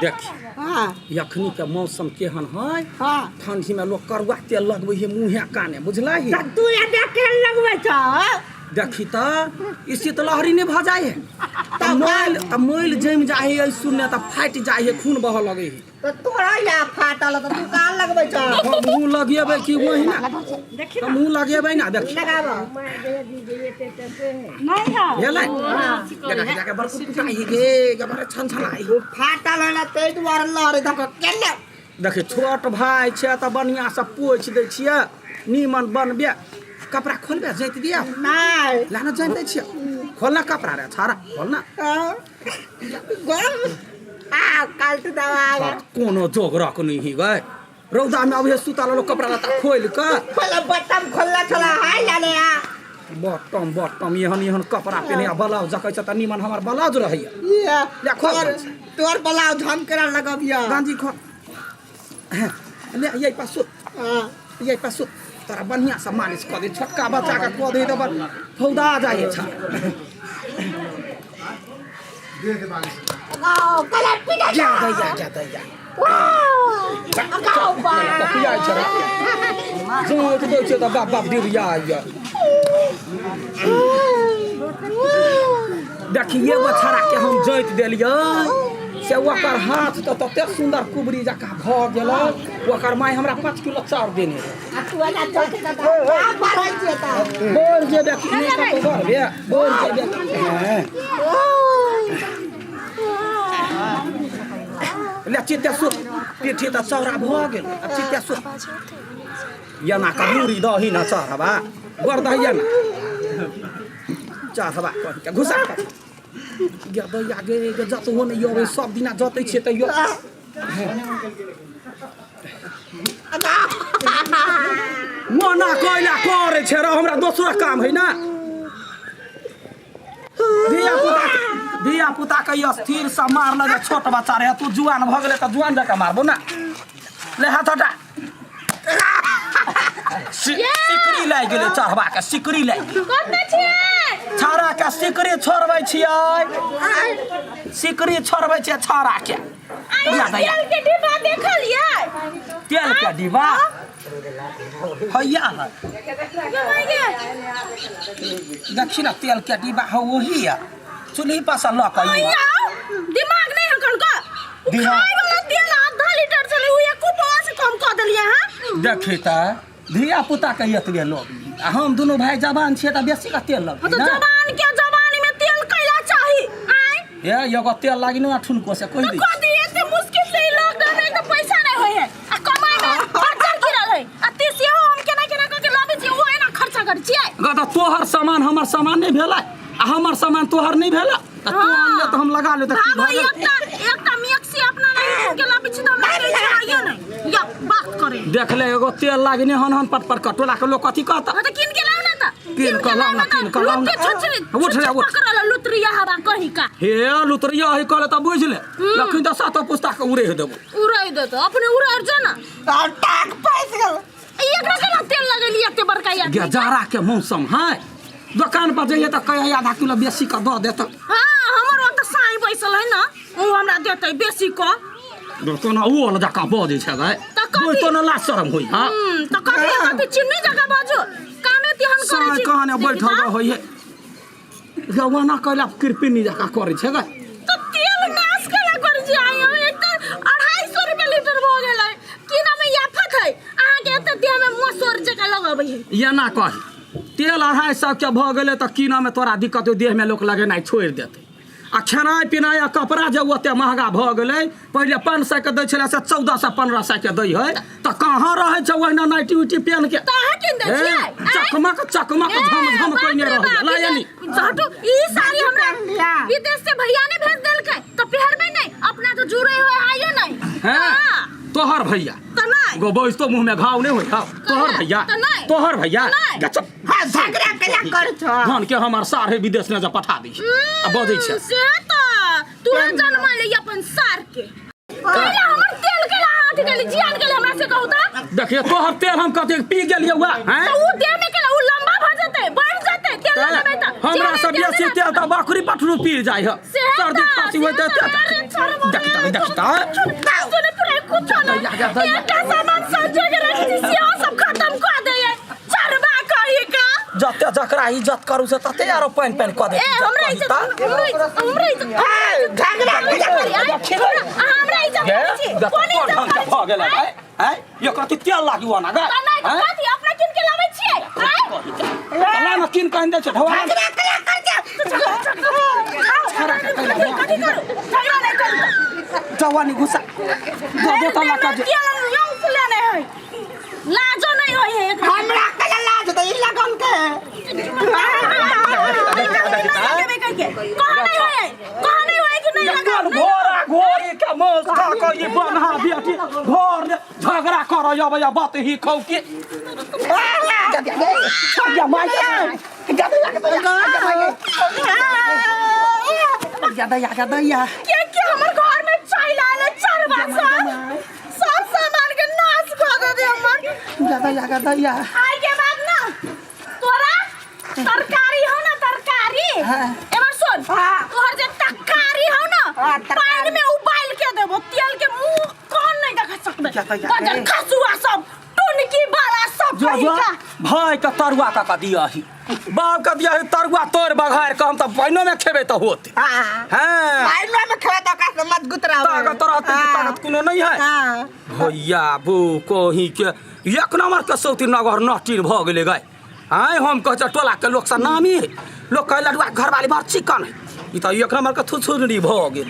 देख। हाँ। अखनी के मौसम केहन है? हाँ। ठंडी में लोग करुआ तेल लगबै है मुँहे काने, बुझलही? तऽ तू एते केल लगबै छह? देखी तऽ ई शीतलहरी नहि भऽ जाइ है तऽ मैल जमि जाइ है सुनने तऽ फाटि जाइ है, खून बहऽ लगै है। तऽ तोरा या फाटल तऽ तू कहाँ लगबै छह? हमहूँ लगेबै कि वही ना, हमहूँ लगेबै ना। देखी लगाब। नहीं है। भेलै देखा जाके बड़ कुटाइ है गे, गे बड़ छन छनाइ। फाटल है ना ताहि दुआरे लहरे धऽ कऽ केने। देखी छोट भाय छै तऽ बढ़िआँसँ पोछि दै छियै, नीमन बनबे। कपड़ा खोलबे जैत दिया? नहि। ला ना जैत दै छियै, खोल ना कपड़ा रे छाड़ा, खोल ना। गरम आ काल्ट दवा। कोनो जोगरक नहीं ही गए, रौदा में अभी सुतल लोग कपड़ा लत्ता खोलि कऽ। खोल बटम खोलला छला हाय लाले आ। बटम बटम एहन एहन कपड़ा पेने आ ब्लाउज जकै छै तऽ नीमन हमर ब्लाउज रहैया। ये ले खोल। तोर तोर ब्लाउज हम केना लगबिया? गांजी खोल, ले यही पास सुत। हाँ। यही पास सुत, तोरा बढ़िआँ से मालिश कऽ दे। छोटका बच्चाके कऽ दे तऽ बड़ फौदा जाइ छै। कलर पीटा। जा दैया, जा दैया। गाओ बा। कपिया छै रे, जोत दै छै तऽ बाप बाप डिरिया आइया। देखिए एगो छड़ाके हम जोति देलियै से ओकर हाथ तऽ ततेक सुन्दर कुबरी जकाँ भऽ गेलै, ओकर माय हमरा 5 किलो चाउर देने रहै। आ तू एना चलते तऽ आ बढ़ै छियै तऽ बोल जेबे कि नहि कतौ बढ़बे, बोल जेबे। हैं। ले चिते सुत, पीठी तऽ चौड़ा भऽ गेल। आब चिते सुत, एना कऽ मूड़ी दही न चढ़बा गोर दही ना चढ़बा कहिके घुसा कऽ गे दैया गे गे। जतहो नहि अबै, सब दिना जतै छियै तैयो मना कैला करै छै र, हमरा दोसरो काम है ना। धिया पुता के स्थिर से मारल जे छोट बच्चा रहे, तू जुआन भऽ गेलै तऽ जुआन जकाँ मारबो ना। ले हाथ हटा। सिकरी लागि गेलै चढ़बा के, सिकरी लागि गेलै। कतऽ छियै? छाड़ा के सिकरी छोड़बै छियै, सिकरी छोड़बै छियै छाड़ा के। आइ तेल के डिब्बा देखलियै? तेल के डिब्बा हैया है। गे माय गे। देखी ना, तेल के डिब्बा है वही है, चूल्ही पर से लऽ कऽ अइहे। आउ, दिमाग नहीं है कनका? दिमाग- खाय वाला तेल आधा लीटर छलै, उ एको पौआ से कम कऽ देलियै हँ। देखी तऽ धिया पुता के एतबे लोग आ हम दुनू भाई जवान छियै तऽ बेसी का तेल हाँ लगतै तऽ ना। जवान के जवानी में तेल कैला चाही आय? हे एगो तेल लागी ना ठुनको से कहि तऽ दै। कथी एते मुश्किल से ई लॉकडाउन में तऽ पैसा नहीं होय है आ कमाई में बज्जर गिरल है आ तीसियो हम केना केना कऽ के लाबै छियै, ओ एना खर्चा करै छियै। ग तऽ तोहर सामान हमर सामान नहि भेलै आ हमर सामान तोहर नहि भेलै तऽ तू आनले तऽ हम लगा ले तऽ की भागो। भऽ गेल? एकटा एकटा मिक्सी अपना नहीं किन के लाबै छी तऽ हमरा कहै छै आइयो नहीं या बात करे। देख ले, एगो तेल लागी ने हन हन पट पट कऽ टोला के लोग कथी कहता? हाँ तऽ किन के लाउ ना तऽ। किन कऽ लाउ ना, किन कऽ लाउ ना। लुत्ती छुछुरी उठ रे, उठ। पकड़ल लुतरिया हवा कहीं का। हे लुतरिया है कहले तऽ बुझि ले, लखन तऽ सातो पुस्ता के उड़े देबो। उड़ाइ देतो, अपने उड़ाइ जा ना। तऽ टाक पैस गेल। एकरा केना तेल लगेली एते बड़का आदमी गे के? जाड़ा के मौसम है, दोकान पर जइए तऽ कहे आधा किलो बेसी के दऽ देत। हाँ, हमर ओतऽ साई बैसल है ना, ओ हमरा देतै बेसी कऽ। कोना ओ जकाँ बजै छै गै? तऽ कथी? बोलतो न लाज शरम होइ। हाँ। तऽ कथी कथी चिन्नी जकाँ बाजू, कामे तेहन करै साँय छी। कहाने बैठल देखी तऽ। रहै है, जवाना कैला कृपिनी जकाँ करै छै गै। तऽ तेल नाश केला करै छी आइ? हम एक तऽ 250 रुपया लीटर भऽ गेलै, की नाम है आफत है अहाँके, एते देह में मसोर जकाँ लगबै है। एना कही, तेल 250 के भऽ गेलै तऽ कीनऽमे तोरा दिक्कत होइ, देहमे लोक लगेनाइ छोड़ि देतै आ खेनाइ पिनाइ आ कपड़ा जे ओते महगा भऽ गेलै, पहिले 500 के दै छलै से 1400 1500 के दै है, तऽ कहाँ रहै छै ओहिना नाइटी उइटी पेन के? तऽ अहाँ कीन दै हे, छियै आँय? चकमक चकमक ए, झम झम बाप कइने रे रहै बाप, ला एनी। हटू, ई साड़ी हमरा विदेश से भैया ने भेज देलकै तऽ पहिरबै नहि, अपना तऽ जुड़ै होय आइयो नहि। हैं? हाँ, तोहर भैया तऽ नहि। गो बैस तो, मुँह में घाव नहीं होई। हाँ, तोहर भैया? तऽ नहि। तोहर भैया? नहि। गे चुप। हाँ, झगड़ा केला कर छो? धन के हमर सार है विदेश में जे पठा दी आ बजै छै। से तऽ तू जन्म ले अपन सार के कैला हमर तेल कैला हाथ गेली जियान गेली, हमरा से कहू तऽ। देखिए, तोहर तेल हम कतेक पी गेलियै हुआ हैं? तऽ उ देह में केला उ लंबा भऽ जेतै, बढ़ जेतै तेल लगेबै तऽ। हमरा जेहने सब तेल बेसी देबै तेल तऽ बकरी पठरू पी जाइ है, से सर्दी तऽ, खांसी से होइत तऽ तऽ अरे देख त, देख त। सुने पूरा कुछ नहीं, एकटा सामान संजय के रखी छी सेहो सब खत्म कऽ दैये चरबा कही का। जते जकरा इज्जत करू से तते आरो पानि पानि कऽ दे। ए, हमरा इज्जत, हमरा इज्जत, हमरा इज्जत। झगड़ा हमरा हमरा इज्जत करै छी? कोन इज्जत करै छी? भऽ गेलै आँय, एकरा तऽ तेल लागी ओना गै। तऽ नहि तऽ कथी अपना कीन के लाबै छियै? आँय? ला न, कीन कऽ आनि दै छै ढौआ। झगड़ा कला कर छो। कथी कथी करू? झगड़ा नहि करू तऽ। जवानी घुसा दो दो तला का जे। लाजो नहीं होय है एकरा। हमरा कला लाज दे ई लगन के। कहाँ नहीं होय है? कहाँ नहीं होय कि नहीं लगा? कोन घोड़ा घोड़ी के मौस खा के ई बन्हा बेटी घर झगड़ा कर अबै बात ही खौ के या माय ज्यादा ज्यादा। के के हमर घर में चल आयल चरवा सब सब सामान के नाश कर दे हमर। ज्यादा ज्यादा। आइ के बाद ना तोरा तरकारी हो ना तरकारी। हाँ। एमर सुन। हाँ। तोहर जे तरकारी हो ना, हाँ, तरकारी। पानी में उबाल के देबो, तेल के मुंह कौन नहीं देख सकबे। जा, जा, बजर ए। खसुआ सब टुनकी वाला सब जो जो कहिका। भाई के तरुआ का दिया ही बाप के दिया ही तरुआ तोड़ बघार के हम तऽ पानिओ में खेबै तऽ होत। हाँ। हाँ। पानिओ में खेबै तऽ ओकरा से मजबूत रहबै। ताकत रहतै कि ताकत कोनो नहीं है। हाँ। भैया बो कहीं के एक नंबर के सौती नगर नटीन भऽ गेलै गाय। आँय, हम कहै छियै टोला के लोक सब नामी है, लोक कहै लडुआ घरवाली बड़ चिकन है, ई तऽ एक नंबर के थुथुनरी भऽ गेल।